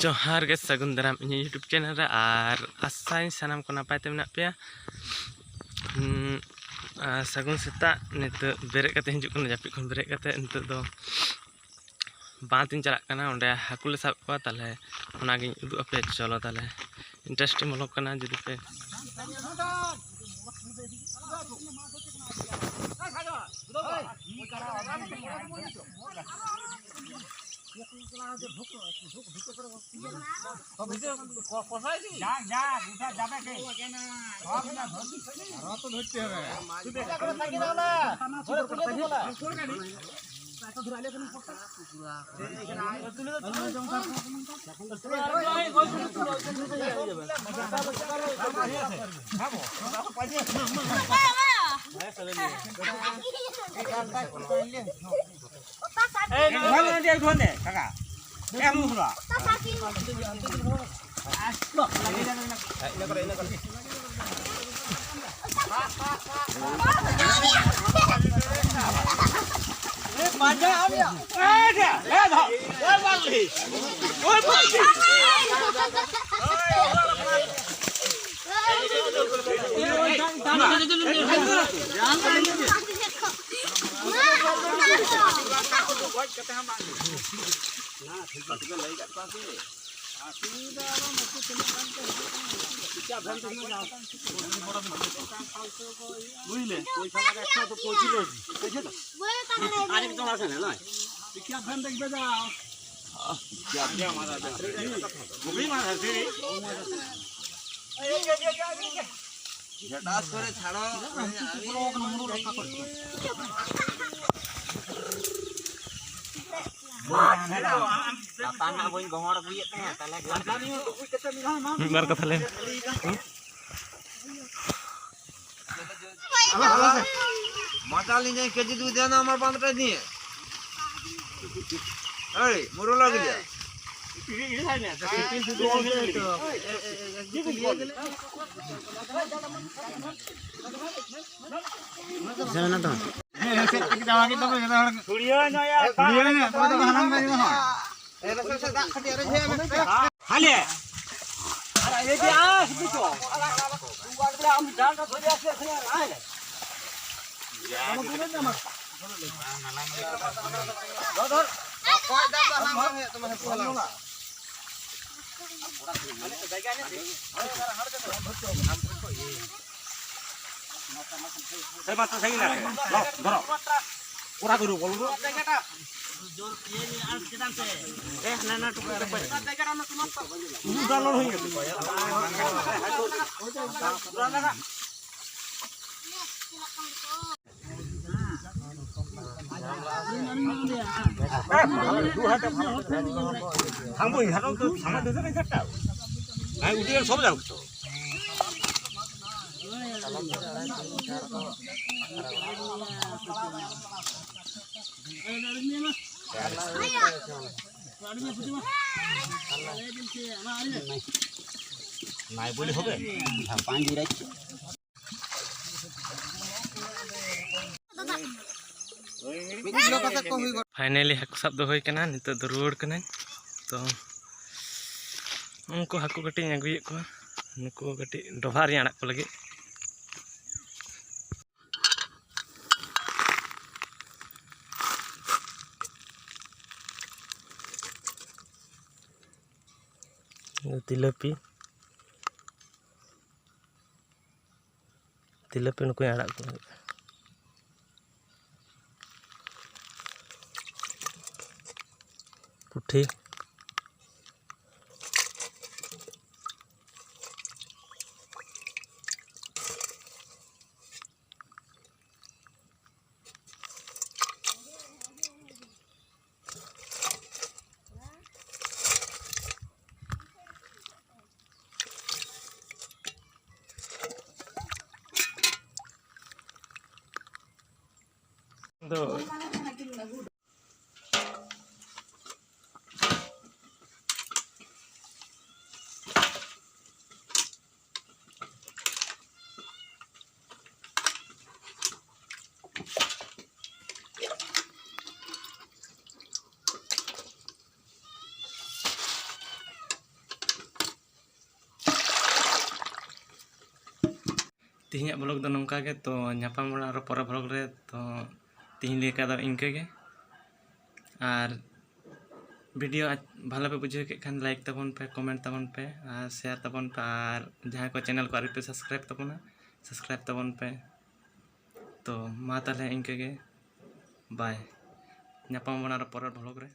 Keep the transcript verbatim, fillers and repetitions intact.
ᱡᱚᱦᱟᱨ ᱜᱮ, ᱥᱟᱹᱜᱩᱱ ᱫᱟᱨᱟᱢ ᱤᱧᱟᱹᱜ YouTube ᱪᱮᱱᱮᱞ ᱨᱮ᱾ ᱟᱨ ᱟᱥᱟᱧ ᱥᱟᱱᱟᱢ ᱠᱚ ᱱᱟᱯᱟᱭ ᱛᱮ ᱢᱮᱱᱟᱜ ᱯᱮᱭᱟ᱾ ᱦᱩᱸ, ᱟᱨ ᱥᱟᱹᱜᱩᱱ ᱥᱮᱛᱟᱜ᱾ ᱱᱤᱛᱚᱜ ᱵᱮᱨᱮᱫ ᱠᱟᱛᱮ ᱦᱤᱡᱩᱜ ᱠᱟᱱᱟ, ᱡᱟᱹᱯᱤᱫ ᱠᱷᱚᱱ ᱵᱮᱨᱮᱫ ᱠᱟᱛᱮ ᱱᱤᱛᱚᱜ ᱫᱚ ᱵᱟᱸᱫᱽ ᱤᱧ ᱪᱟᱞᱟᱜ ᱠᱟᱱᱟ, ᱚᱸᱰᱮ ᱦᱟᱹᱠᱩ ᱞᱮ ᱥᱟᱵ ᱠᱚᱣᱟ᱾ ᱛᱟᱦᱚᱞᱮ ᱚᱱᱟᱜᱤᱧ ᱩᱫᱩᱜ ᱟᱯᱮᱭᱟ᱾ ᱪᱚᱞᱚ ᱛᱟᱦᱚᱞᱮ, interesting ᱵᱞᱚᱜ ᱠᱟᱱᱟ᱾ ᱡᱩᱫᱤ ᱯᱮ বুঝলে? ওই শালার একশো তো পঁচিশ হয়েছে। আরেকজন আছে না, নয়? পিকআপ ভ্যান দেখবে যাও। খুবই মাছ আছে রে। ঝাটাস করে ছাড়ো। ᱞᱟᱛᱟᱨ ᱨᱮᱱᱟᱜ ᱵᱟᱹᱧ ᱜᱚᱦᱚᱲ ᱟᱹᱜᱩᱭᱮᱫ ᱛᱟᱦᱮᱸᱫ, ᱛᱟᱦᱞᱮ ᱜᱮ᱾ ᱢᱤᱫ ᱵᱟᱨ ᱠᱟᱛᱷᱟ ᱞᱟᱹᱭ ᱢᱮ᱾ মাতাল নিয়ে কেজি দুই দেন আমার পাঁচটা দিয়ে। এই, মুরো লাগিলে। ᱦᱟᱞᱮ᱾ ᱟᱨ ᱮ ᱡᱮ ᱟᱥ ᱵᱤᱪᱚ᱾ ᱟᱢ ᱰᱟᱸᱰᱟ ᱫᱷᱚᱨᱮ ᱟᱥᱮ ᱟᱥᱮ ᱟᱭ᱾ ᱚᱠᱚᱭ ᱫᱟᱢ ᱫᱚ ᱦᱟᱞᱟᱝ ᱵᱟᱝ ᱦᱩᱭᱩᱜ ᱛᱟᱢᱟ, ᱦᱟᱹᱠᱩ ᱦᱟᱞᱟᱝ᱾ ᱥᱮ ᱢᱟ ᱛᱚ ᱥᱟᱺᱜᱤᱧ ᱞᱟᱜᱮ᱾ ᱫᱷᱚᱨᱚ, ᱫᱷᱚᱨᱚ᱾ ᱠᱚᱲᱟ ᱜᱩᱨᱩ ᱵᱚᱞ ᱜᱩᱨᱩ᱾ ᱮ, ᱦᱟᱱᱟ ᱱᱟ ᱴᱩᱠᱩ ᱫᱚ ᱯᱟᱭ᱾ ᱩᱱᱟᱹᱜ ᱰᱟᱞᱚᱨ ᱦᱩᱭ ᱜᱮ᱾ ᱦᱟᱸᱜ ᱵᱚᱭᱦᱟ ᱫᱚ ᱥᱟᱢᱟᱝ ᱫᱚ ᱥᱟᱵ ᱫᱟᱣ᱾ ᱟᱭ ᱩᱰᱤᱭᱟᱹ ᱥᱚᱵ ᱫᱟᱣ ᱛᱚ᱾ নাই বুলি হবে? ᱯᱷᱟᱭᱱᱟᱞᱤ ᱦᱟᱹᱠᱩ ᱥᱟᱵ ᱫᱚ ᱦᱩᱭ ᱠᱟᱱᱟ, ᱱᱤᱛᱚᱜ ᱫᱚ ᱨᱩᱣᱟᱹᱲ ᱠᱟᱹᱱᱟᱹᱧ᱾ ᱛᱚ ᱩᱱᱠᱩ ᱦᱟᱹᱠᱩ ᱠᱟᱹᱴᱤᱡ ᱤᱧ ᱟᱹᱜᱩᱭᱮᱫ ᱠᱚᱣᱟ, ᱱᱩᱠᱩ ᱠᱟᱹᱴᱤᱡ ᱰᱚᱵᱷᱟᱜ ᱨᱤᱧ ᱟᱲᱟᱜ ᱠᱚ ᱞᱟᱹᱜᱤᱫ᱾ ᱛᱤᱞᱟᱹᱯᱤ, ᱛᱤᱞᱟᱹᱯᱤ ᱱᱩᱠᱩᱧ ᱟᱲᱟᱜ ᱠᱚ ᱞᱟᱹᱜᱤᱫ᱾ ᱯᱩᱴᱷᱤ᱾ ᱫᱚ ᱛᱮᱦᱮᱧᱟᱜ ᱵᱷᱞᱚᱜ ᱫᱚ ᱱᱚᱝᱠᱟ ᱜᱮ᱾ ᱛᱚ ᱧᱟᱯᱟᱢ ᱵᱚᱱᱟ ᱟᱨᱚ ᱯᱚᱨᱮ ᱵᱷᱞᱚᱜ ᱨᱮ᱾ ᱛᱚ ᱛᱮᱦᱮᱧ ᱞᱮᱠᱟ ᱫᱚ ᱤᱱᱠᱟᱹ ᱜᱮ᱾ ᱟᱨ ᱵᱷᱤᱰᱤᱭᱳ ᱟᱡ-, ᱵᱷᱟᱞᱮ ᱯᱮ ᱵᱩᱡᱷᱟᱹᱣ ᱠᱮᱫ ᱠᱷᱟᱱ ᱞᱟᱭᱤᱠ ᱛᱟᱵᱚᱱ ᱯᱮ, ᱠᱚᱢᱮᱱᱴ ᱛᱟᱵᱚᱱ ᱯᱮ ᱟᱨ ᱥᱮᱭᱟᱨ ᱛᱟᱵᱚᱱ ᱯᱮ᱾ ᱟᱨ ᱡᱟᱦᱟᱸᱭ ᱠᱚ ᱪᱮᱱᱮᱞ ᱠᱚ ᱟᱹᱣᱨᱤ ᱯᱮ ᱥᱟᱵᱥᱠᱨᱟᱭᱤᱵᱽ ᱛᱟᱵᱚᱱᱟ, ᱥᱟᱵᱥᱠᱨᱟᱭᱤᱵᱽ ᱛᱟᱵᱚᱱ ᱯᱮ᱾ ᱛᱚ ᱢᱟ ᱛᱟᱦᱚᱞᱮ ᱤᱱᱠᱟᱹ ᱜᱮ, ᱵᱟᱭ᱾ ᱧᱟᱯᱟᱢ ᱵᱚᱱᱟ ᱟᱨᱚ ᱯᱚᱨᱮᱨ ᱵᱷᱞᱚᱜ ᱨᱮ᱾